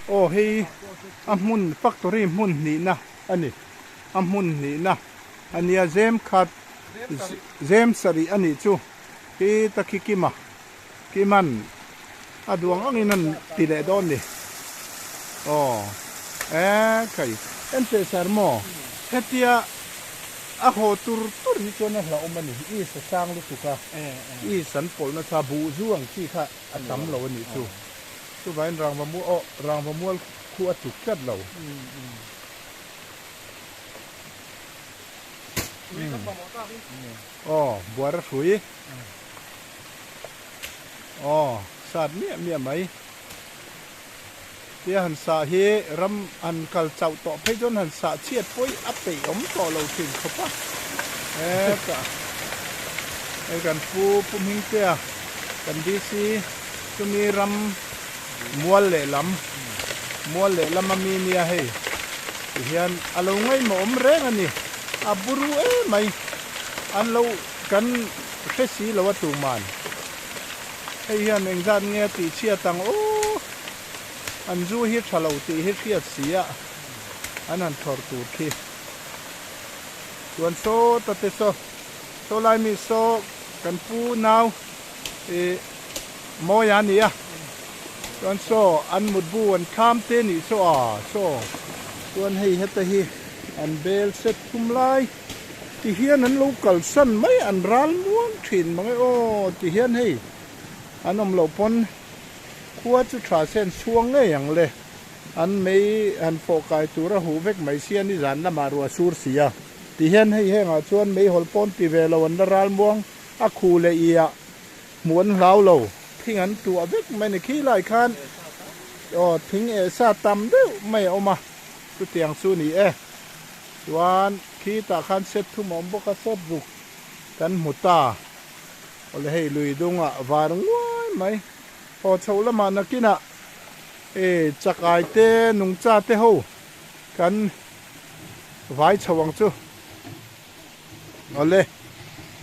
Aw hei a hmun factory hmun hnihna a ni. A hmun hnihna a nia zem khat zem sarih a nih chu khi ta khi Kima Kiman a duang angin an ti leh dawn ni. Aw e khai en teh sar maw hetia a haw tur tur hi chuan a hlauhawm a ni. I sa sang lutuk a i san pawlh nasa buh zu ang chi kha a tam lo a nih chu. Chuvangin rangva mual aw rangva mual khu a tluk tlat lo. Aw buara hrui. Aw sat miah miah mai. Tia han sah hi ram han kal chauh tawh phei chuan han sah chhiat pawh hi a peih awm tawh lo thin khawp a. Hetah hei kan pu Pu Hmingtea kan DC chumi ram mual lehlam mual lehlam ami nia hei tihian a lo ngaihmawh awm reng a ni. A buru emai an lo kan hre si lo a tuman. Hei hian engzat nge a tih chhiat ang aw, an zu hi tha lo tih hi hriat si a, an han thlawr tur khi. Chuan saw ta te saw, saw lai mi saw kan pu nau ih mawi a ni a, chuan saw an mutbu an thlam te nih saw a saw, chuan hei heta hi an bel set thum lai. Ti hian an lo kalsan mai an ral muang thin mang e aw ti hian hei an awm loh pawn khua chu tha sen chhuang ngei ang le an mei han fawh kai tur a huh vek mai sia nizan lamah ruah sur si a ti hian hei hengah chuan meihawl pawn ti ve lo an la ral muang a khu leh iah hmuh an hlau lo thing an tuah vek mai ni khi lai khan aw thing eh sa tam deuh mai a awm a chutiang chu ni e. Chuan khitah khan set thum a awm bawk a, set ruk kan hmu ta. Awle hei lui dungah var nguai mai. Haw chho lamah nakinah e chakai te nungcha te ho kan vai chho ang chu. Awle.